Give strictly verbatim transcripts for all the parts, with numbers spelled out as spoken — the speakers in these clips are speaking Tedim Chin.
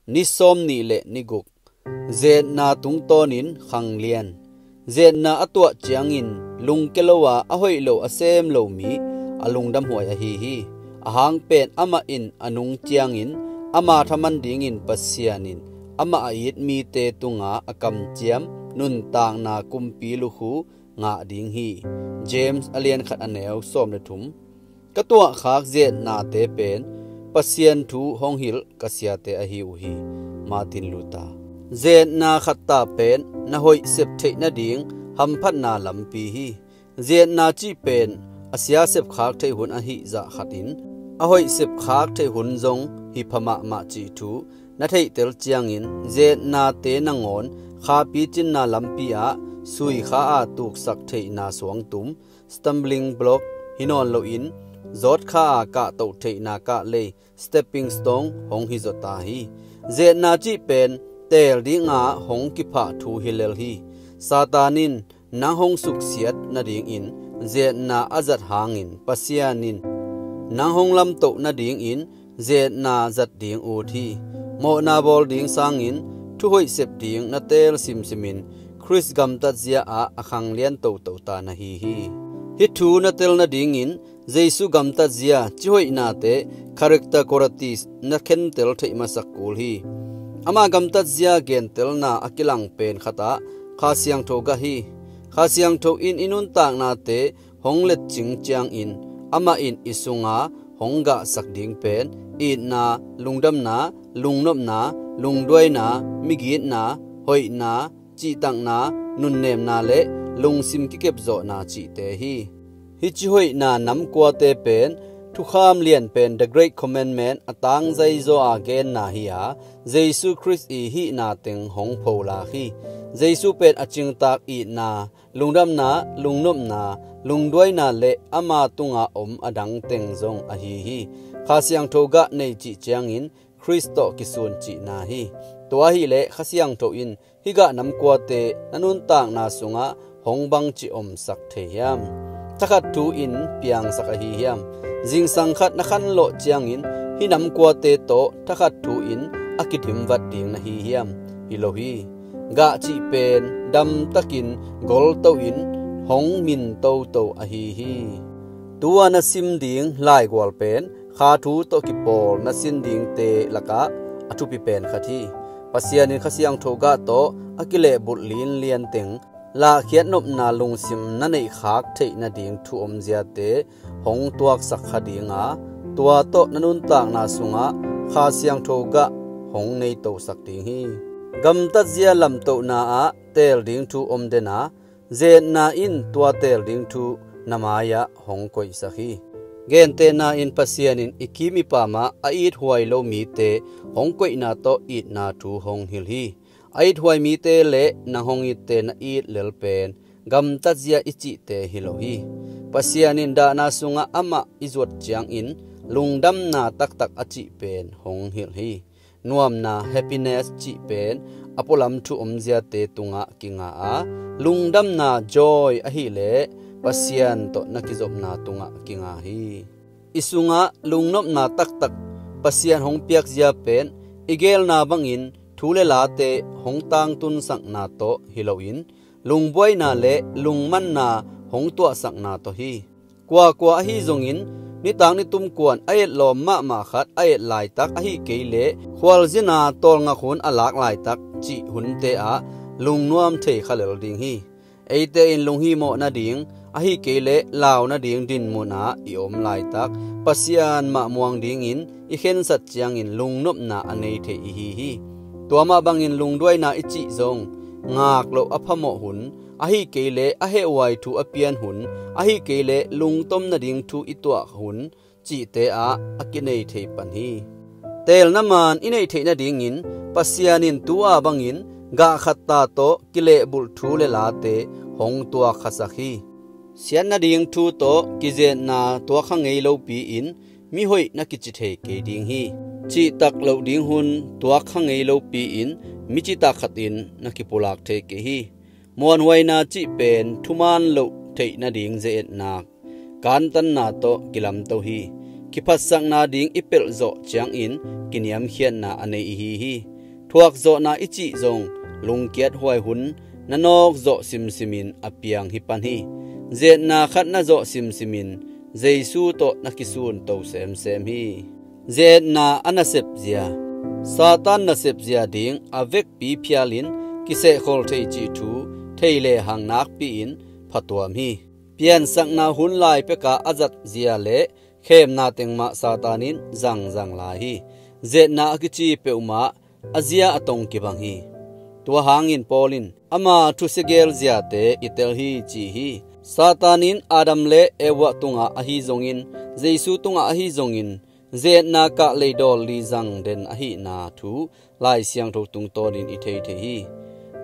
Ni sawmnih le ni guk. Zetna tungtawnin khanglian. Zetna a tuah ciangin lungke lo a, a hoih lo a sem lo mi a lungdamhuai ahi hi. Ahang pen amah in a nung ciangin ama thaman dingin Pasian in amah a it mite tunga a kamciam nuntakna kumpi lukhu ngah ding hi. James a lian khat a neu sawm le thum. Ka tuahkhak zetnate pen Pasian thu hong hilh ka siate ahi uh hi. Martin Luther. Zetna khatta pen na hoih sep theih nading hamphatna lampi hi. Zetna cih pen a sia sepkhak theih hun ahi zah khatin a hoih sepkhak theih hun zong hi pha mahmah cih thu na theihtel ciangin zetnate nangawn khapi cinna lampi ah suikha a tuksak theihna suangtum, stumbling block, hi nawn loin zawtkha a kahtoh theihna kahlei, stepping stone, hong hi zaw ta hi. Zetna cih pen teel dinga hong kiphah thu hi lel hi. Satan in nang hong suksiat nadingin zetna a zat hangin Pasian in nang hong lamtoh nadingin zetna zat ding ut hi. Mawhna bawl ding sangin thuhoih sep ding na teel simsimin Khrist gamtatzia ah a khanglian toto ta na hi hi. Hih thu na tel nadingin Jesu gamtatzia cihoihnate, character qualities, na khentel theih masak kul hi. Ama gamtatzia gentelna a kilang pen khatah Kha Siangtho gah hi. Kha Siangtho in i nuntaknate hong letcing ciangin amah in i sunga hong gahsak ding pen itna, lungdamna, lungnopna, lungduaina, migitna, hoihna, cihtakna, nunnemna le lungsim kikepzawhna cihte hi. Hih cihoihna namkuate pen thukham lian pen The Great Commandment a tangzai zaw a genna hi a, Jesu Khrist i hihna teng hong pholak hi. Jesu pen a cingtak itna, lungdamna, lungnopna, lungduaina le ama tunga om a dang teng zong ahi hi. Kha Siangtho gah nei cih ciangin Khrist tawh kisun cihna hi. Tua ahileh Kha Siangtho in hih gah namkuate na nuntakna sungah hong bangci omsak thei hiam? Thakhat thu in piangsak ahi hiam? Zingsang khat na khanlawh ciangin hih namkuate tawh thakhat thu in a kidimvat ding na hi hiam? Hi lo hi. Gah cih pen damtakin golto in hong min toto ahi hi. Tua na sim ding laigual pen kha thu tawh kipawl na sin dingte lakah a thupi pen khat hi. Pasian in Kha Siangtho gah tawh a kilehbulh linlian teng lahkhiat nopna lungsim na neihkhak theih nading thu omziate hong tuaksak kha dinga, tua tawh na nuntakna sungah Kha Siangtho gah hong neitosak ding hi. Gamtatzia lamtohna ah teel ding thu om dena, zetna in tua teel ding thu na mai-ah hong koihsak hi. Gentehna in Pasian in i kim i pamah a ithuai lo mite hong koihna tawh itna thu hong hilh hi. A ithuai mite le nang hong itte na it lel pen gamtatzia i cihte hi lo hi. Pasian in dahna sungah amah i zuat ciangin lungdamna taktak a cih pen hong hilh hi. Nuamna, happiness, cih pen a pualam thu omziate tungah kinga a, lungdamna, joy, ahileh Pasian tawh na kizopna tungah kinga hi. I sungah lungnopna taktak Pasian hong piakzia pen i gelna bangin thu le late hong tangtunsakna tawh hi loin, lungbuaina le lungmanna hong tuahsakna tawh hi. Kuakua ahi zongin nitak nitum kuan a etlawm mahmah khat a et laitak ahi kei leh khualzina tawlngak hun a lak laitak cih hunte ah lungnuam thei kha lel ding hi. Eite in lunghimawh nading ahi kei leh lau nading dinmun ah i om laitak Pasian mah muang dingin i khensat ciangin lungnopna a nei thei i hi hi. Tua mah bangin lungduaina i cih zong ngak loh a phamawh hun ahi kei leh a hehhuai thu a pian hun ahi kei leh lungtom nading thu i tuah hun cihte ah a kinei thei pan hi. Teelna man i neih theih nadingin Pasian in tu-a bangin gah khatta tawh kilehbulh thu le late hong tuak khasak hi. Siat nading thu tawh kizetna tuak kha ngei lopi-in mihoih na kici thei kei ding hi. Cihtak loh ding hun tuak kha ngei lopi-in mi citak khatin na kipulak thei kei hi. Muanhuaina cih pen thuman loh theih nading ze-etnak kantanna tawh kilamto hi. Kiphatsakna ding i pelh zawh ciangin kiniamkhiatna a nei i hi hi. Thuakzawhna i cih zong lungkiat huai hun na nawk zawh simsimin a piang hi pan hi. Ze-etna khat na zawh simsimin Jesu tawh na kisun to semsem hi. Ze-etna a nasepzia, Satan nasepzia ding a vekpi phialin kisehkhol thei cih thu thei lehang nakpi-in phatuam hi. Piansakna hun lai peka a zatzia le khemna teng mah Satan in zangzang lai hi. Ze-etna a kici peuhmah a zia a tong kibang hi. Tua hangin Paul in ama thusia gelziate i tel hi ci hi. Satan in Adam le Eva tungah ahi zongin Jesu tungah ahi zongin ze-etna kah lei dawl li zang den ahihna thu Lai Siangtho tungtawnin i thei thei hi.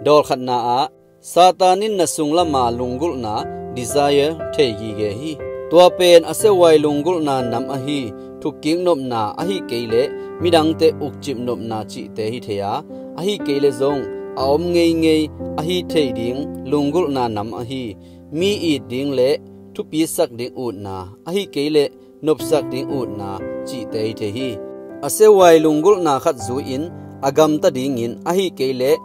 Dawl khatna ah Satan in na sunglam a lunggulhna, desire, thei gige hi. Tua pen a seuhuai lunggulhna nam ahi thukkik nopna ahi kei leh midangte ukcip nopna cihte hi thei a, ahi kei leh zong a om ngeingei ahi thei ding lunggulhna nam ahi mi it ding le thupisak ding utna ahi kei leh nopsak ding utna cihte hi thei hi. A seuhuai lunggulhna khat zui-in a gamta dingin ahi kei leh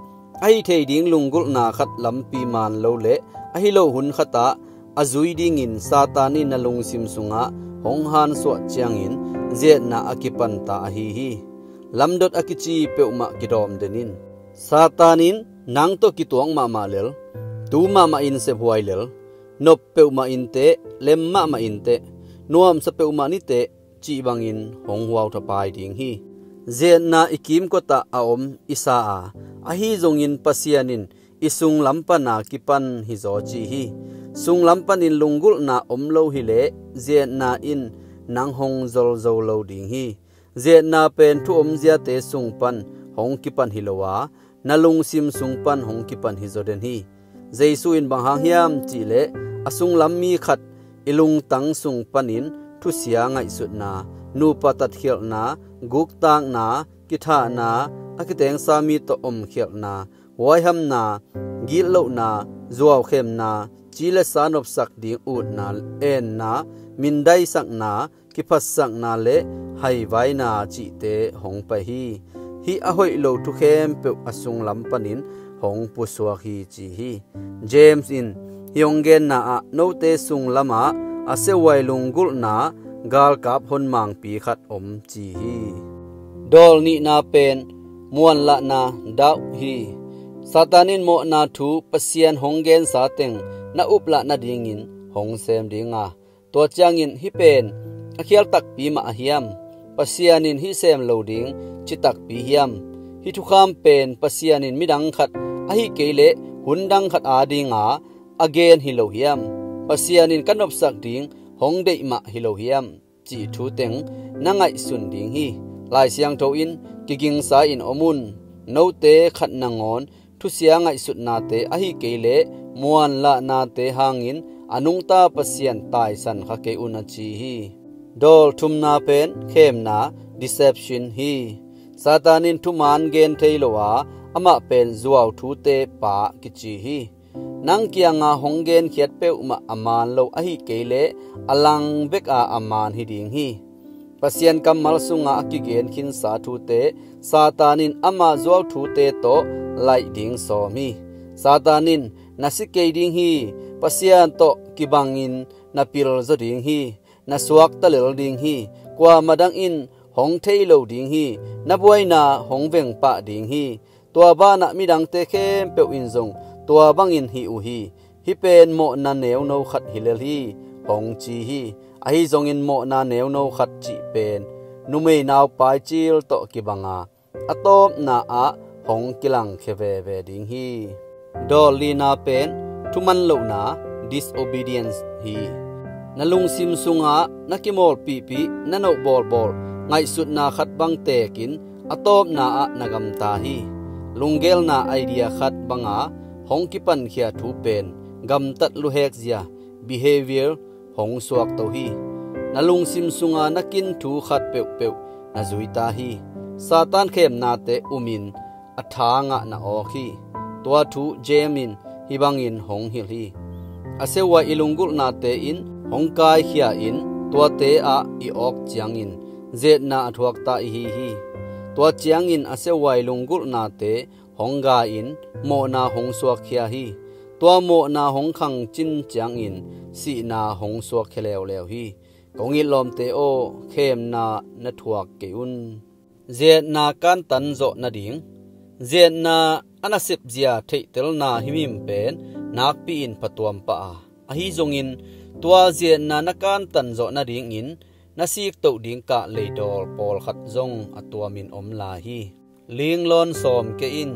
ahi thei ding lunggulhna khat lampi maan lo le ahi lo hun khatah a zui dingin Satan in na lungsim sungah hong hansuah ciangin ze-etna a kipanta ahi hi. Lamdot a kici peuhmah kidawm den in. Satan in nang tawh kituak mahmah lel, tu mahmah in sephuai lel, nop peuhmah inteh, lem mahmah inteh, nuamsa peuhmah niteh cih bangin hong huauthapai ding hi. Ze-etna i kimkotah a om i sa a, ahi zongin Pasian in i sunglam pana kipan hizaw ci hi. Sunglam panin lunggulhna om lo hileh ze-etna in nang hong zolzo lo ding hi. Ze-etna pen thu omziate sung pan hong kipan hi lo a, na lungsim sung pan hong kipan hizaw den hi. Jesu in bang hang hiam cihleh a sunglam mi khat i lungtang sung panin thusia ngaihsutna, nupa tatkhialhna, guktakna, kithahna, a kitengsa mi tawh omkhialhna, huaihamna, gitlohna, zuaukhemna, ci le sa nopsak ding utna, enna, mindaisakna, kiphatsakna le haivaina cihte hong pai hi. Hih a hoih lo thu khempeuh a sunglam panin hong pusuak hi ci hi. James in hih hong genna ah note sunglamah a seuhuai lunggulhna galkap honmangpi khat om ci hi. Dawl nihna pen muanlahna, doubt, hi. Satan in mawhna thu Pasian hong gensa teng na uplah nadingin hong sem dinga, tua ciangin hih pen a khial takpi mah a hiam? Pasian in hih sem lo ding ci takpi hiam? Hih thukham pen Pasian in midang khat ahi kei leh hun dang khat adinga a gen hi lo hiam? Pasian in ka nopsak ding hong deih mah hi lo hiam? Cih thu teng na ngaihsun ding hi. Lai Siangtho in kigingsa in om un. Note khat nangawn thusia ngaihsutnate ahi kei leh muanlahnate hangin a nungta Pasian taisan kha kei un a ci hi. Dawl thumna pen khemna, deception, hi. Satan in thuman gen thei lo a, amah pen zuau thute pa kici hi. Nang kianga hong genkhiat peuhmah a maan lo ahi kei leh a lang beka a maan hi ding hi. Pasian kammal sunga a kigen khinsa thute Satan in ama zuau thute tawh laih ding sawm hi. Satan in na si kei ding hi, Pasian tawh kibangin na pil zaw ding hi, na suakta lel ding hi, kuamah dang in hong thei lo ding hi, na buaina hong veng pah ding hi. Tua banah midangte khempeuh in zong tua bangin hih uh hi. Hih pen mawhna neuno khat hi lel hi, hong ci hi. Ahi zongin mawhna neuno khat cih pen numei naupai cil tawh kibanga a tawpna ah hong kilangkhia veve ding hi. Dawl lina pen thuman lohna, disobedience, hi. Na lungsim sungah na kimawlpihpih, na noh bawlbawl ngaihsutna khat bang tekin a tawpna ah na gamta hi. Lunggelna idea khat banga hong kipankhia thu pen gamtat luhekzia, behavior, hong suakto hi. Na lungsim sunga na kin thu khat peuhpeuh na zuita hi. Satan khemnate umin a thangah na awk hi. Tua thu James in hih bangin hong hilh hi. A seuhuai i lunggulhnate in hong kaikhia in tuate ah i awk ciangin ze-etna a thuakta ihi hi. Tua ciangin a siahuai lunggulhnate hong gai-in mawhna hong suakkhia hi. Tua mawhna hong khangcin ciangin sihna hong suakkhia leuleu hi. Kong it lawmte aw, khemna na thuak kei un. Ziatna kantan zawh nading. Ziatna a nasepzia theihtelna himhim pen nakpi-in phatuam pah a, ahi zongin tua ziatna na kantan zawh nadingin na siktoh ding kah leidawl pawlkhat zong a tuamin om lai hi. Linglawn sawm kei in.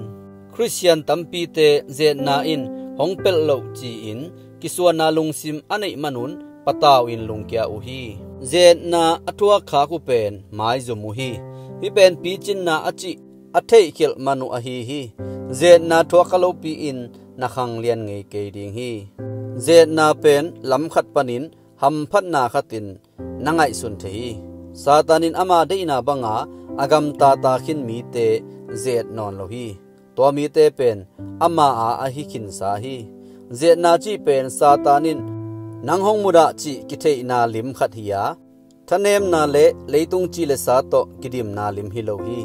Khristian tampite ziatna in hong pelh loh ci-in kisuanna lungsim a neih manun patau in lungkia uh hi. Ziatna a thuakkhak uh pen maizum uh hi. Hih pen picinna a cih a theihkhialh man uh ahi hi. Ziatna thuak kha lopi-in na khanglian ngei kei ding hi. Ziatna pen lam khat panin hamphatna khatin na ngaihsun thei hi. Satan in ama deihna banga a gamtata khin mite ziat nawn lo hi. Tua mite pen ama a ahi khinsa hi. Ziatna cih pen Satan in nang hong mudah cih kitheihna lim khat hi a, thanemna le leitung ci le sa tawh kidimna lim hi lo hi.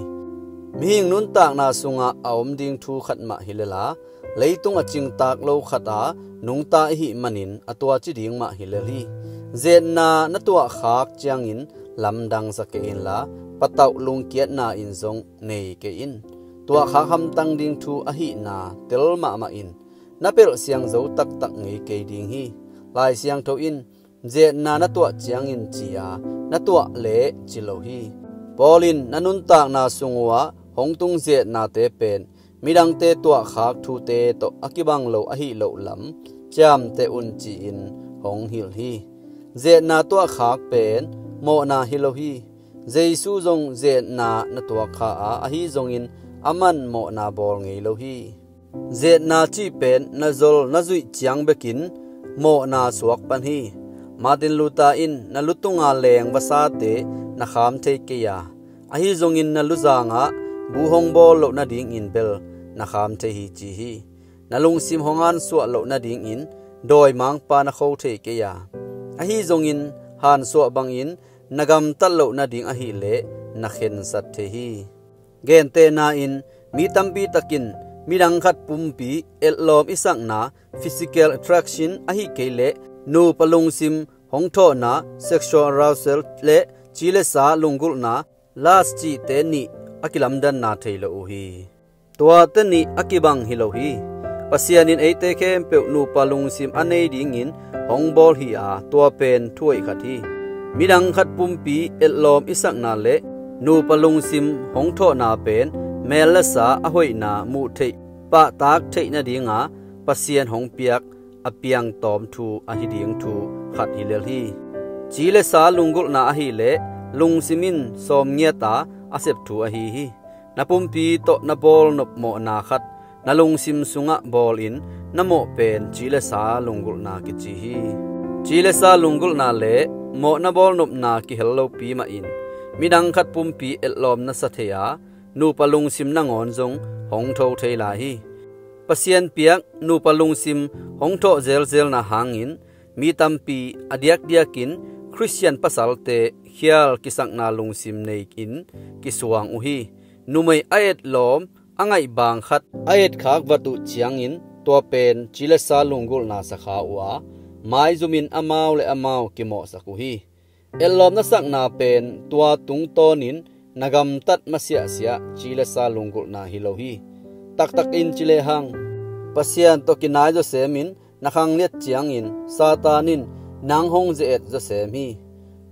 Mihing nuntakna sungah a om ding thu khat mah hi lel a, leitung a cingtak lo khat a nungta i hih manin a tuaci ding mah hi lel hi. Ziatna na tuahkhak ciangin lamdang za kei inla, patauh lungkiatna in zong nei kei in. Tuahkhak hamtang ding thu ahihna tel mahmah in na pelh siangzo taktak ngei kei ding hi. Lai Siangtho in ziatna na tuah ciangin ci-a na tuah le ci lo hi. Paul in na nuntakna sung uhah hong tung ziatnate pen midangte tuahkhak thute tawh a kibang lo ahi loh lam ciamteh un ci-in hong hilh hi. Ziatna tuahkhak pen mawhna hi lo hi. Jesu zong ziatna na tuakkha a, ahi zongin aman mawhna bawl ngei lo hi. Ziatna cih pen na zol na zuih ciang bekin mawhna suak pan hi. Martin Luther in na lutunga leng vasate na kham thei kei a, ahi zongin na luzangah bu hong bawl loh nadingin bel na kham thei hi ci hi. Na lungsim hong hansuah loh nadingin dawimangpa na kho thei kei a, ahi zongin hansuah bangin na gamtat loh nading ahileh na khensat thei hi. Gentehna in mi tampi takin midang khat pumpi etlawm i sakna, physical attraction, ahi kei leh nupa lungsim hong thawhna, sexual arousal, le ci le sa lunggulhna, lust, cihte nih a kilamdanna thei lo uh hi. Tuate nih a kibang hi lo hi. Pasian in eite khempeuh nupa lungsim a nei dingin hong bawl hi a, tua pen thu hoih khat hi. Midang khat pumpi etlawm i sakna le nupa lungsim hong thawhna pen mel le sa a hoihna muh theih, pahtak theih nadinga Pasian hong piak a piangtawm thu ahi ding thu khat hi lel hi. Ci le sa lunggulhna ahileh lungsim in sawm ngiata a sep thu ahi hi. Na pumpi tawh na bawlnop mawhna khat na lungsim sungah bawlin na mawh pen ci le sa lunggulhna kici hi. Ci le sa lunggulhna le mawhna bawlnopna kihel lopi mahin midang khat pumpi etlawm na sa thei a, nupa lungsim nangawn zong hong tho thei lai hi. Pasian piak nupa lungsim hong thawh zelzelna hangin mi tampi a diakdiakin Khristian pasalte khial kisakna lungsim nei-in kisuang uh hi. Numei a etlawm a ngaihbang khat a etkhak vat uh ciangin tua pen ci le sa lunggulhna sakha uh a, maizumin amau le amau kimawhsak uh hi. Etlawm na sakna pen tua tungtawnin na gamtat masiahsiah ci le sa lunggulhna hi lo hi. Taktakin ci lehang, Pasian tawh kinai zawsemin na khangliat ciangin Satan in nang hong ze-et zawsem hi.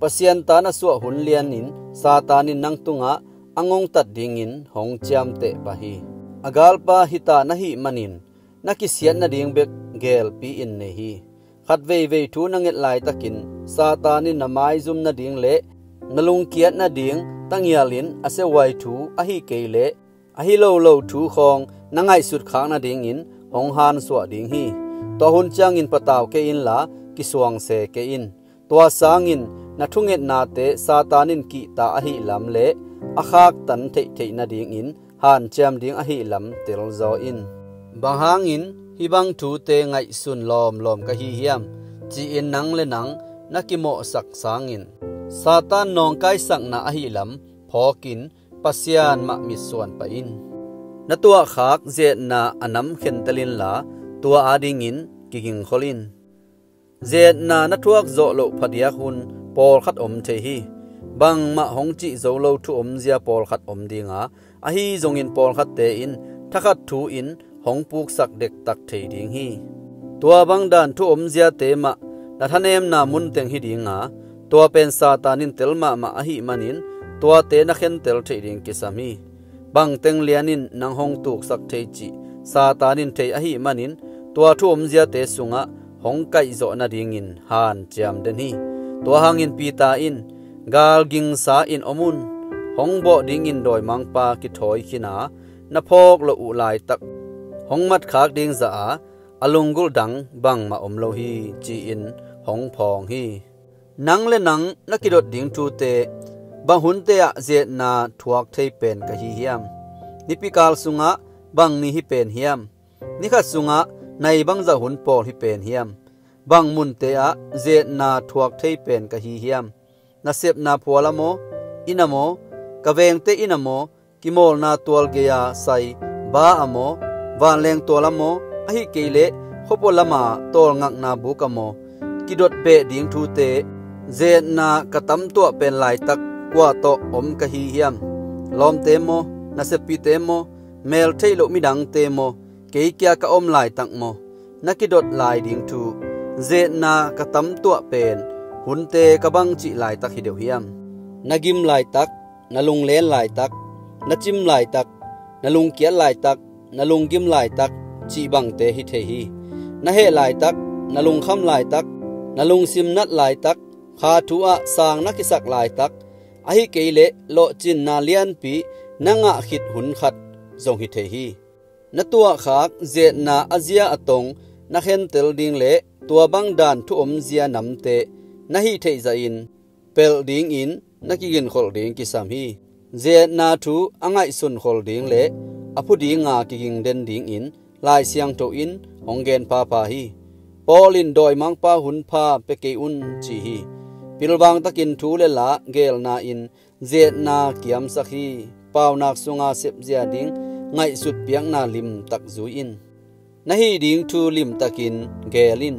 Pasian ta na suah hun lianin Satan in nang tungah a ngongtat dingin hong ciamteh pah hi. A galpa hita na hih manin na kisiat nading bek gelpi-in nei hi. Khat veivei thu na nget laitakin Satan in na maizum nading le na lungkiat nading tangialin a siahuai thu ahi kei leh ahi lo lo thu khawng na ngaihsut khak nadingin hong hansuah ding hi. Tua hun ciangin patau kei inla kisuangse kei in. Tua sangin na thungetnate Satan in kihta ahi lam le a khaktan theihtheih nadingin hanciam ding ahi lam telzaw in. Bang hangin hih bang thute ngaihsun lawmlawm ka hi hiam, ci-in nang le nang na kimawhsak sangin Satan nawngkaisakna ahi lam phawkin Pasian mah mitsuan pah in. Na tuahkhak ze-etna a nam khentel inla, tua adingin kigingkhol in. Ze-etna na thuak zawh loh phadiak hun pawlkhat om thei hi. Bangmah hong cih zo lo thu omzia pawlkhat om dinga, ahi zongin pawlkhatte in thakhat thu-in hong puksak dektak thei ding hi. Tua bangdan thu omziate mah na thanemna munteng hi dinga, tua pen Satan in tel mahmah ahih manin tuate na khentel theih ding kisam hi. Bangteng lianin nang hong tuksak thei cih Satan in thei ahih manin tua thu omziate sungah hong kaihzawh nadingin hanciam den hi. Tua hangin Peter in, "Galgingsa in om un, hong bawh dingin dawimangpa kithawi khina na phawk loh uh laitak hong matkhak ding zah a, a lunggulh dang bangmah om lo hi," ci-in hong phawng hi. Nang le nang na kidot ding thute bang hunte ah ze-etna thuak thei pen ka hi hiam? Nipikal sungah bang ni hi pen hiam? Nikhat sungah nai bangzah hun pawl hi pen hiam? Bang munte ah ze-etna thuak thei pen ka hi hiam? Nasepna phual a maw, inn a maw, ka vengte inn a maw, kimawlna tual gei-a sai ba a maw, vanleng tual a maw, ahih kei leh khuapua lama tawlngakna buk a maw, kidot beh ding thute, ze-etna ka tamtuah pen laitak kua tawh om ka hi hiam? Lawmte maw, nasepite maw, mel theih loh midangte maw, kei kia ka om laitak maw, na kidot lai ding thu, ze-etna ka tamtuah pen hunte ka bang cih laitak hi deuh hiam? Na gim laitak, na lunglen laitak, na cim laitak, na lungkiat laitak, na lunggim laitak cih bangte hi thei hi. Na heh laitak, na lungkham laitak, na lungsim nat laitak, kha thu ah sang na kisak laitak, ahih kei leh lawhcinna lianpi na ngah khit hun khat zong hi thei hi. Na tuahkhak ze-etna a zia a tong na khentel ding le tua bangdan thu omzia namte na hih theih zahin pelh dingin na kiginkholh ding kisam hi. Ze-etna thu a ngaihsunkhol ding le a phu dinga kiging den dingin Lai Siangtho in hong gen phapha hi. Paul in dawimangpa hunpha pia kei un ci hi. Pilvang takin thu le la gelna in ze-etna kiamsak hi. Paunak sunga sepzia ding ngaihsut piakna limtak zui in. Na hih ding thu limtakin gel in.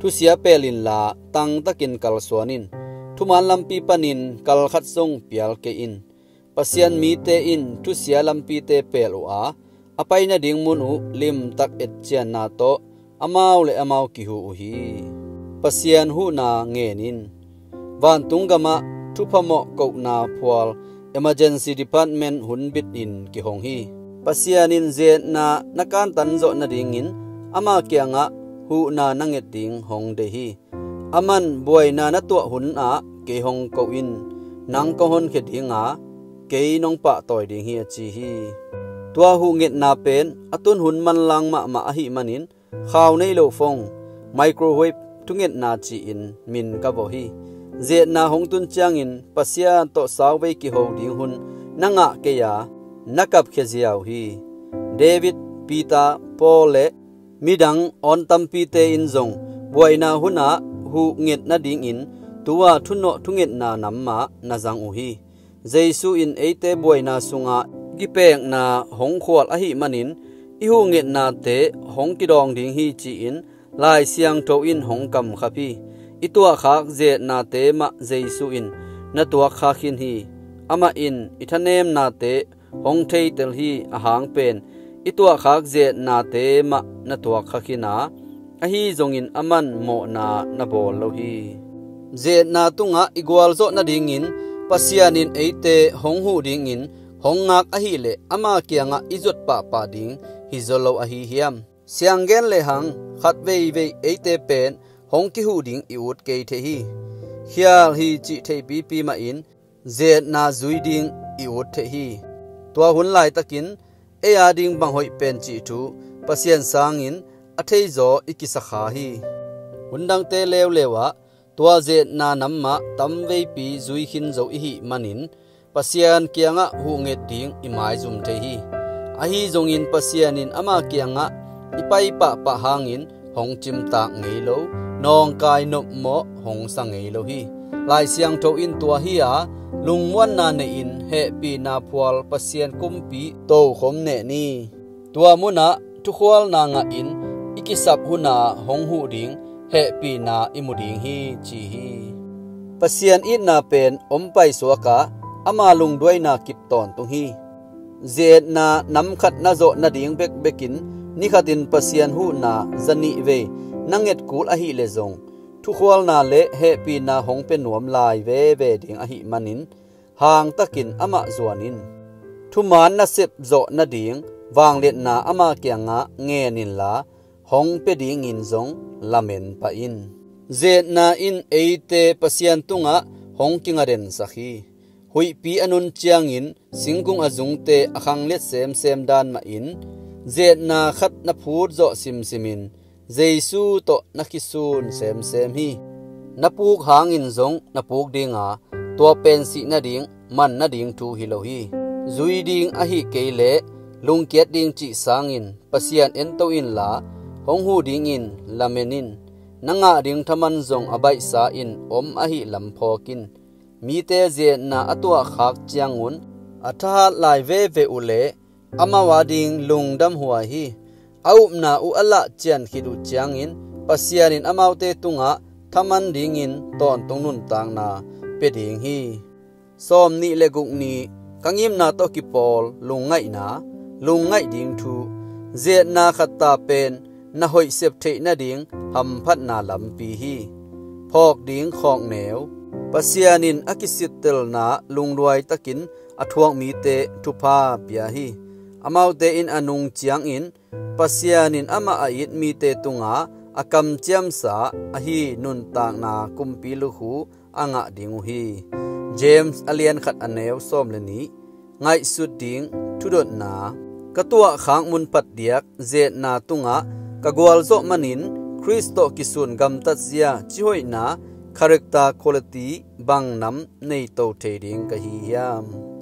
Thusia pel inla tangtakin kalsuan in. Thuman lampi panin kalkhat zong pial kei in. Pasian mite in thusia lampite pel uh a, a pai nading mun uh limtak etcianna tawh amau le amau kihu uh hi. Pasian huhna ngen in. Vantung gamah thupha mawh kohna phual Emergency Department hun bit in kihong hi. Pasian in ze-etna na kantan zawh nadingin ama kiangah huhna na nget ding hong deih hi. Aman buaina na tuah hun ah kei hong ko in, nang kong honkhia dinga kei nong pahtawi ding hi a ci hi. Tua huhngetna pen a tun hun manlang mahmah ahih manin khau nei lo fong, microwave thungetna ci-in min ka vawh hi. Ze-etna hong tun ciangin Pasian tawh sauvei kiho ding hun na ngah kei a, na kapkhia ziau hi. David, Peter, Paul le midang awn tampite in zong buaina hunah huhnget nadingin tua thunawh thungetna nam mah na zang uh hi. Jesu in eite buaina sungah kipekna hong khual ahih manin i huhngetnate hong kidawng ding hi ci-in Lai Siangtho in hong kamkhap hi. I tuahkhak ze-etnate mah Jesu in na tuakkha khin hi. Amah in i thanemnate hong theitel hi. Ahang pen i tuahkhak ze-etnate mah na tuakkha khin a, ahi zongin aman mawhna na bawl lo hi. Ze-etna tungah i gualzawh nadingin Pasian in eite hong huh dingin hong ngak ahileh ama kiangah i zuat pahpah ding hi zaw lo ahi hiam? Sianggen lehang khat veivei eite pen hong kihuh ding i ut kei thei hi. Khial hi cih theihpipi mahin ze-etna zui ding i ut theih hi. Tua hun laitakin ei ading bang hoih pen cih thu Pasian sangin a theizaw i kisakha hi. Hundangte leuleu ah tua ze-etna nam mah tamveipi zui khin zo i hih manin Pasian kiangah huhnget ding i maizum thei hi. Ahi zongin Pasian in ama kiangah i pai pahpah hangin hong cimtak ngei lo, nawngkai nopmawh hong sa ngei lo hi. Lai Siangtho in tua hi a, lungmuanna nei-in hehpihna phual Pasian kumpi tokhom neh ni. Tua munah thukhualna ngahin i kisap huna hong huh ding hehpihna i mu ding hi, ci hi. Pasian itna pen om paisuak a, ama lungduaina kip tawntung hi. Ziatna nam khat na zawh nading bekbekin nikhatin Pasian huhna zanih vei na ngetkul ahih leh zong, thukhualna le hehpihna hong pia nuam lai veve ding ahih manin, hangtakin amah zuan in. Thuman nasep zawh nading vangliatna ama kiangah ngen inla, hong pia dingin zong lamen pah in. Ziatna in eite Pasian tungah hong kingadensak hi. Huihpi a nun ciangin singkung a zungte a khangliat semsem dan mahin, ziatna khat na phut zawh simsimin Jesu tawh na kisun semsem hi. Na puk hangin zong na puk dinga, tua pen sih nading, man nading thu hi lo hi. Zui ding ahih kei leh lungkiat ding cih sangin Pasian ento inla, hong huh dingin lamen in. Na ngah ding thaman zong a baihsa in om ahih lam phawk in. Mite ziatna a tuahkhak ciangun a thahat lai veve uh leh amau ading lungdam huai hi. A upna uh a lah cian khit uh ciangin Pasian in amaute tungah thaman dingin tawntung nuntakna pia ding hi. Sawm nih le guk ni, ka ngimna tawh kipawl lungngaihna, lungngaih ding thu. Ziatna khatta pen na hoih sep theih nading hamphatna lampi hi. Phawk ding khawkneu. Pasian in a kisittelna lungduai takin a thuak mite thupha pia hi. Amaute in a nung ciangin Pasian in amah a it mite tungah a kamciamsa ahi nuntakna kumpi lukhu a ngah ding uh hi. James a lian khat a neu sawm le nih. Ngaihsut ding thudotna. Ka tuahkhak mun phatdiak ziatna tungah ka gualzawh manin Khrist tawh kisun gamtatzia cihoihna, character quality, bang nam nei to thei ding ka hi hiam?